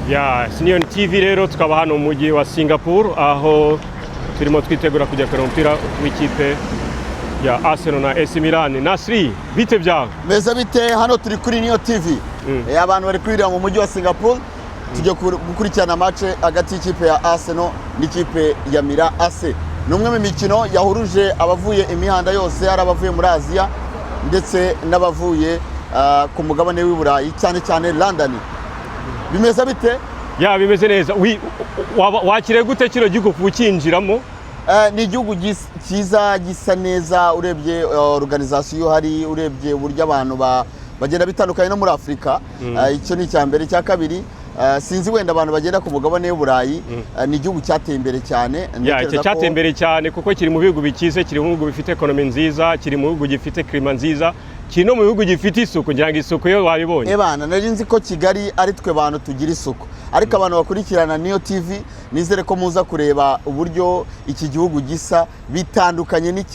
Ya Sinion TV rero, tukaba hano mu mujyi wa Singapore, aho turimo twitegura kujya kureba umupira w'ikipe ya Arsenal na AC Milan. Nasri, bite byawe? Meze bite? Hano turi kuri Niyo TV. Abantu bari kwirira mu mujyi wa Singapore. Tujya gukurikirana match hagati y'ikipe ya Arsenal n'ikipe ya Milan AC. Ni umwe mu mikino yahuruje abavuye imihanda yose, ari abavuye muri Aziya ndetse n'abavuye ku mugabane w'i Burayi, cyane cyane London. Bimeze bite? Ya, bimeze neza. Wakiriye gute kino gihugu kuba ukinjiramo? Ni igihugu cyiza, gisa neza. Urebye organisation hari, urebye uburyo abantu bagenda, bitandukanye no muri Afurika. Icyo ni icya mbere. Icya kabiri, sinzi wenda abantu bagenda ku mugabane w'Uburayi, ni igihugu cyateye imbere cyane. Ya, Ntekereza icyo cyateye imbere cyane, kuko kiri mu bihugu bikize, kiri mu bihugu bifite economy nziza, kiri mu bihugu gifite climat nziza, kiri no mu bihugu gifite isuku. Ngira ngo isuku yo wabibonye. Ebana, nari nzi ko Kigali ari twe bantu tugira isuku, ariko abantu bakurikirana Niyo TV, nizere ko muza kureba uburyo iki gihugu gisa, bitandukanye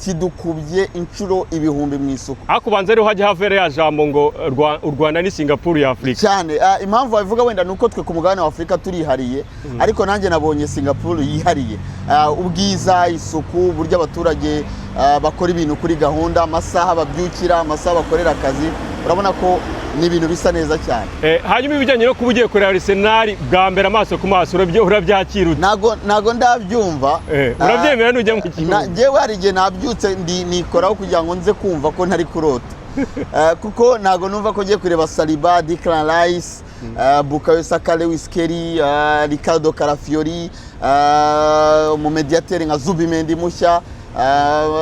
kidukubye inshuro ibihumbi mu isuku. Ariko ubanza ariho hajya hava ya jambo ngo u Rwanda ni Singapore ya Afurika. Cyane. Impamvu babivuga wenda ni uko twe ku mugabane wa Afurika turihariye, ariko nanjye nabonye Singapore yihariye. Ubwiza, isuku, uburyo abaturage bakora ibintu kuri gahunda, amasaha babyukira, amasaha bakorera akazi, urabona ko ni ibintu bisa neza cyane. Hanyuma ibijyanye no kuba ugiye kureba Arsenal bwa mbere amaso ku maso, urabyakira ute? Ntago ndabyumva. Urabyemera nujya mu kibuga? Njyewe hari igihe nabyutse ndi nikoraho kugira ngo nze kumva ko ntari kurota, kuko ntago numva ko ngiye kureba Saliba, Declan Rice, Bukayo Saka, Lewis Skelly, Riccardo Calafiori, umumediateri nka Zubimendi mushya,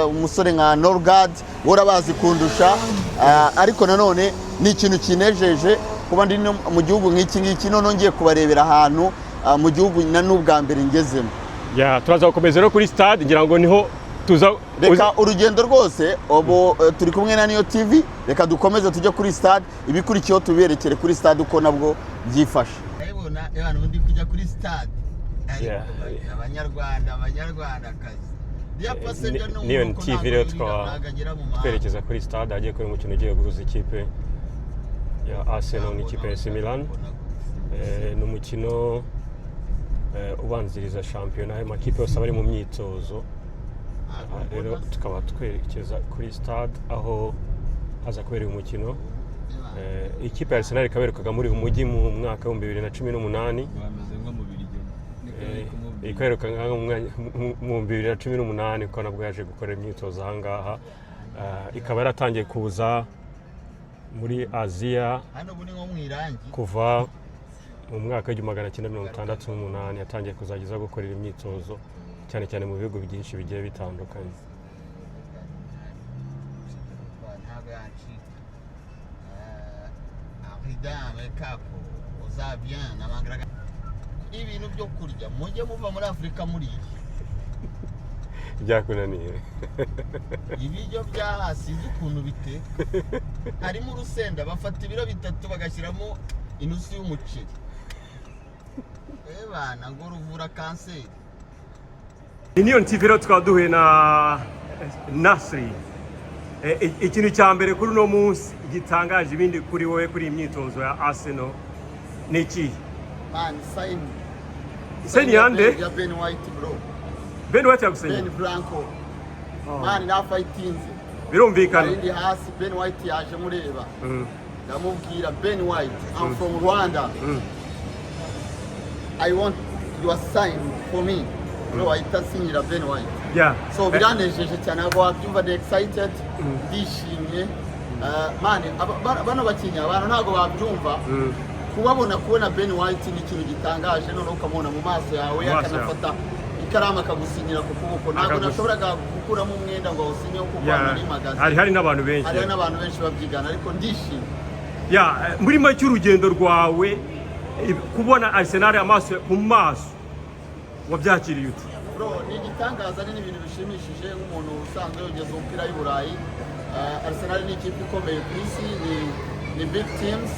umusore nka Norgard urabazi kundusha. Ariko nanone ni ikintu kinejeje kuba ndi no mu gihugu nk'iki ngiki, noneho ngiye kubarebera ahantu mu gihugu na n'ubwa mbere ngezemo. Ya, turaza gukomeza rero kuri stade, ngira ngo niho tuza. Reka urugendo rwose ubu turi kumwe na Niyo TV, reka dukomeze tujye kuri stade, ibikurikiyeho tuberekere kuri stade uko nabwo byifashe. Ndabibona abantu ndi kujya kuri stade. Yeah. Abanyarwanda, abanyarwandakazi. Niyo TV rero, tukaba twerekeza kuri stade ahagiye kubera umukino ugiye guhuza ikipe ya Arsenal n'ikipe ya AC Milan. Ni umukino ubanziriza shampiyona, ayo makipe yose aba ari mu myitozo. Aha rero tukaba twerekeza kuri stade aho haza kubera uyu mukino. Ikipe ya Arsenal ikaba yerukaga muri uyu mujyi mu mwaka w'2018. Bameze nko mu biryo. Ikweruka nka mu 2018, kuko nabwo yaje gukora imyitozo aha ngaha. Ikaba yaratangiye kuza muri Aziya Hano ubu ni nko mu irangi. kuva mu mwaka w'1968, yatangiye kuzajya iza gukorera imyitozo cyane cyane mu bihugu byinshi bigiye bitandukanye. Ntabwo yancika. Ahidame kapo uza bien namangaraga ibintu byo kurya, mujye muva muri Afurika muriye. Byakunaniye? Ibiryo bya sinzi ukuntu biteka, harimo urusenda, bafata ibiro 3 bagashyiramo inusu y'umuceri. Ebana, ngo ruvura kanseri. Niyo TV rero, tukaba duhuye na Nasri. Ikintu cya mbere kuri uno munsi gitangaje ibindi kuri wowe kuri iyi myitozo ya Arsenal ni ikihe? Man, sign. Sign yande? Ya Ben White, bro. Ben White yagusenye? Ben Blanco. Man, nafayitinze. Birumvikana. Nari ndi hasi, Ben White yaje mureba. Ndamubwira: "Ben White, I'm from Rwanda. I want your sign for me." Bro, ahita asinyira Ben White. So biranejeje cyane, ntabwo wabyumva, ndi excited, ndishimye. Man, bano bakinnyi abantu ntabwo babyumva. Kubabona, kubona Ben White ni ikintu gitangaje, noneho ukamubona mu maso yawe, Mu maso yawe. akanafata ikaramu akagusinyira ku kuboko. Ntabwo nashoboraga gukuramo umwenda ngo awusinyeho kuko hano nari mpagaze. Hari n'abantu benshi. Hariho n'abantu benshi babyigana, ariko ndishimye. Ya, muri make urugendo rwawe, kubona Arsenal amaso ku maso, wabyakiriye ute? Bro, ni igitangaza, ni n'ibintu bishimishije nk'umuntu usanzwe yogeza umupira w'i Burayi. Arsenal ni ikipe ikomeye ku isi, ni big teams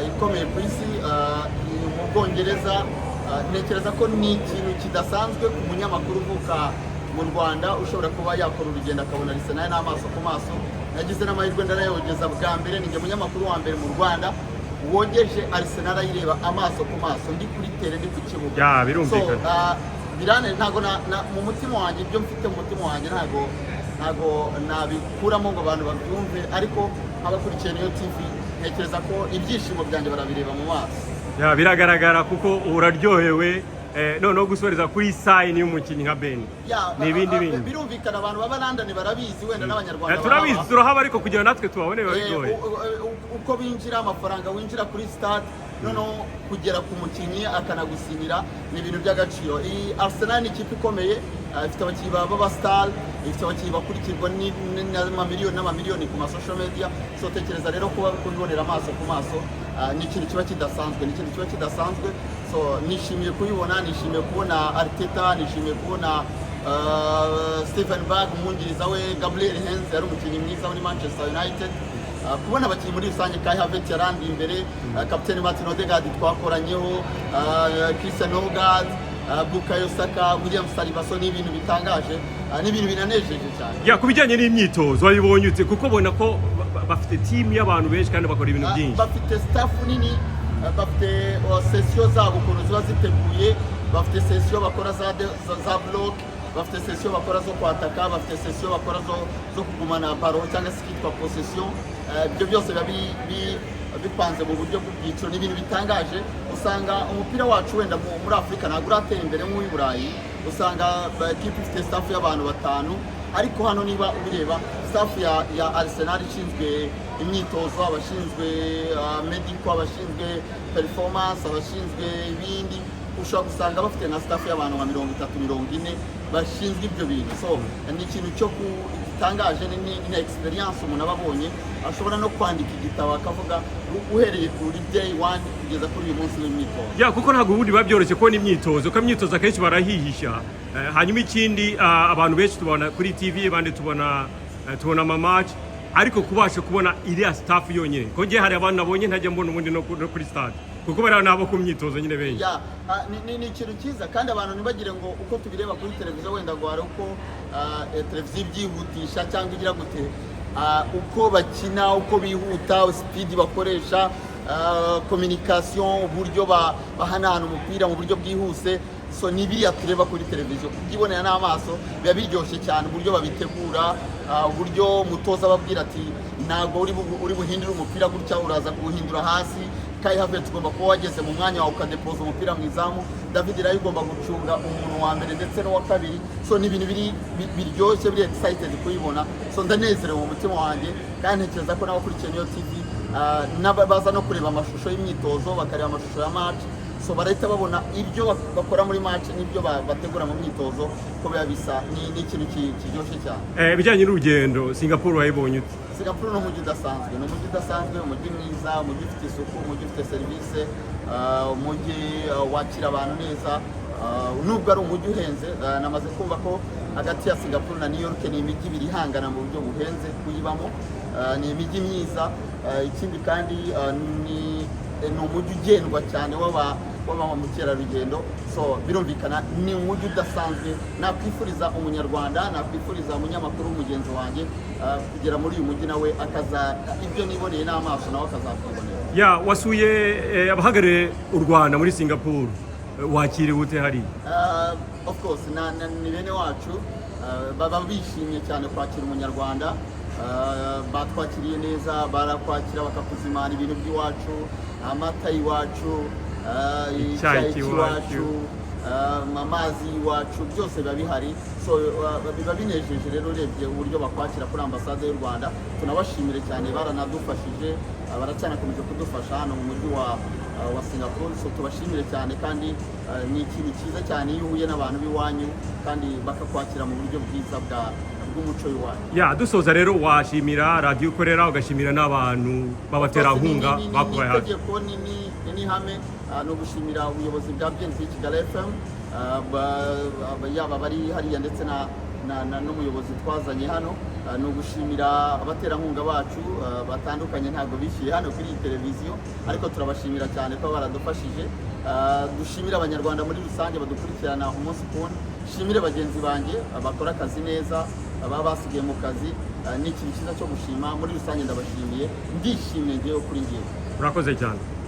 ikomeye ku isi, ni mu Bwongereza. Ntekereza ko ni ikintu kidasanzwe ku munyamakuru uvuka mu Rwanda ushobora kuba yakora urugendo akabona Arsenal n'amaso ku maso. Nagize n'amahirwe ndanayogeza bwa mbere, ni njye munyamakuru wa mbere mu Rwanda. Wogeje Arsenal ayireba amaso ku maso, ndi kuri terrain, ndi ku kibuga. Ya, birumvikana. So, birane ntago mu mutima wanjye, ibyo mfite mu mutima wanjye ntago nabikuramo ngo abantu babyumve, ariko nk'abakurikiye Niyo TV, ntekereza ko ibyishimo byanjye barabireba mu maso. Ya, biragaragara kuko uraryohewe. Noneho gusoreza kuri sign y'umukinnyi nka Ben Ya, ni ibindi bindi. Birumvikana, abantu baba London barabizi, wenda n'Abanyarwanda Turabizi, baraba. turahaba, ariko kugira natwe tubabone biba bigoye. Uko binjira, amafaranga winjira kuri stade, noneho kugera ku mukinnyi akanagusinyira, ni ibintu by'agaciro. Iyi Arsenal ni ikipe ikomeye, ifite abakinnyi b'aba star, ifite abakinnyi bakurikirwa n'amamiliyoni n'amamiliyoni ku ma social media. So tekereza rero kuba kubibonera amaso ku maso, ni ikintu kiba kidasanzwe, ni ikintu kiba kidasanzwe. So nishimiye kubibona, nishimiye kubona Arteta, nishimiye kubona Steven Berg umwungiriza we, Gabriel Heinze yari umukinnyi mwiza muri Manchester United. Kubona abakinnyi muri rusange, Kai Havertz yarandi imbere, kapiteni Martin Odegaard twakoranyeho, Christian Nørgaard, Bukayo Saka, William Saliba. So ni ibintu bitangaje, ni ibintu binanejeje cyane. Ya, ku bijyanye n'imyitozo wabibonye ute? Kuko ubona ko bafite team y'abantu benshi kandi bakora ibintu byinshi. Bafite staff nini, bafite session zabo ukuntu ziba ziteguye, bafite session bakora za bloc, bafite session bakora zo kwataka, bafite session bakora zo kugumana ballon cyangwa se ikitwa possession. Ibyo byose biba bipanze mu buryo bw'ibyiciro. Ni ibintu bitangaje. Usanga umupira wacu wenda muri Afurika ntabwo uratera imbere nk'uw'i Burayi. Usanga ekipe ifite staff y'abantu batanu, ariko hano niba ubireba, staff ya Arsenal ishinzwe imyitozo, abashinzwe medical, abashinzwe performance, abashinzwe ibindi, ushobora gusanga bafite nka staff y'abantu nka 30, 40 bashinzwe ibyo bintu. So ni ikintu cyo gitangaje, ni experience umuntu aba abonye, ashobora no kwandika igitabo akavuga uhereye kuri day one kugeza kuri uyu munsi w'imyitozo. Ya, kuko ntabwo ubundi biba byoroshye kubona imyitozo, kuko imyitozo akenshi barahihisha. Hanyuma ikindi, abantu benshi tubona kuri TV, abandi tubona ama match, ariko kubasha kubona iriya staff yonyine, ko ngiye hari abantu nabonye ntajya mbona ubundi no kuri stade, kuko bariya nabo ku myitozo nyine benshi. Ya, ni ikintu cyiza, kandi abantu ntibagire ngo uko tubireba kuri televiziyo wenda ngo hari uko televiziyo ibyihutisha cyangwa igira gute. Uko bakina, uko bihuta, speed bakoresha, communication, uburyo bahanahana umupira mu buryo bwihuse, so ni biriya tureba kuri televiziyo, kubyibonera n'amaso biba biryoshye cyane. Uburyo babitegura, uburyo umutoza ababwira ati: "Ntabwo uri buhindure umupira gutya, uraza kuwuhindura hasi. Kai Havertz, ugomba kuba wageze mu mwanya wawe ukadepoza umupira mu izamu. David Raya ugomba gucunga umuntu wa mbere ndetse n'uwa kabiri." So ni ibintu biryoshye, biri excited kuyibona. So ndanezerewe mu mutima wanjye, kandi ntekereza ko n'abakurikiye Niyo TV, baza no kureba amashusho y'imyitozo, bakareba amashusho ya match, so barahita babona ibyo bakora muri match n'ibyo bategura mu myitozo ko biba bisa. Ni ikintu kiryoshye cyane. Ibijyanye n'urugendo, Singapore wayibonye ute? Singapore ni umujyi udasanzwe, ni umujyi udasanzwe, umujyi mwiza, umujyi ufite isuku, umujyi ufite serivisi, umujyi wakira abantu neza. Nubwo ari umujyi uhenze, namaze kumva ko hagati ya Singapore na New York ni imijyi ibiri ihangana mu buryo buhenze kuyibamo. Ni imijyi myiza. Ikindi kandi, ni umujyi ugendwa cyane w'aba mukerarugendo. So birumvikana ni umujyi udasanzwe. Nakwifuriza Umunyarwanda, nakwifuriza umunyamakuru mugenzi wanjye kugera muri uyu mujyi, nawe akaza ibyo niboneye n'amaso nawe akazabyibonera. Ya, wasuye abahagarariye u Rwanda muri Singapore. Wakiriwe ute hariya? Of course, ni bene wacu, baba bishimye cyane kwakira Umunyarwanda. Batwakiriye neza, barakwakira bakakuzimana ibintu by'iwacu, amata y'iwacu, icyayi icyayi cy'iwacu. cy'iwacu, amazi y'iwacu, byose biba bihari. So biba binejeje rero urebye uburyo bakwakira kuri ambasade y'u Rwanda. Tunabashimire cyane, baranadufashije, baracyanakomeje kudufasha hano mu mujyi wa Singapore. So tubashimire cyane, kandi ni ikintu cyiza cyane iyo uhuye n'abantu b'iwanyu kandi bakakwakira mu buryo bwiza bw'umuco w'iwanyu. Ya, dusoza rero, washimira radiyo ukorera, ugashimira n'abantu b'abaterankunga bakubaye hafi. Itegeko ni n'ihame, ni ugushimira ubuyobozi bwa BNC Kigali FM, yaba bari hariya ndetse n'umuyobozi twazanye hano. Ni ugushimira abaterankunga bacu batandukanye, ntabwo bishyuye hano kuri iyi televiziyo, ariko turabashimira cyane ko baradufashije. Dushimire Abanyarwanda muri rusange badukurikirana umunsi ku wundi. Shimire bagenzi banjye bakora akazi neza, baba basigaye mu kazi. Ni ikintu cyiza cyo gushima muri rusange. Ndabashimiye, ndishimye ngewe kuri ngewe. Urakoze cyane.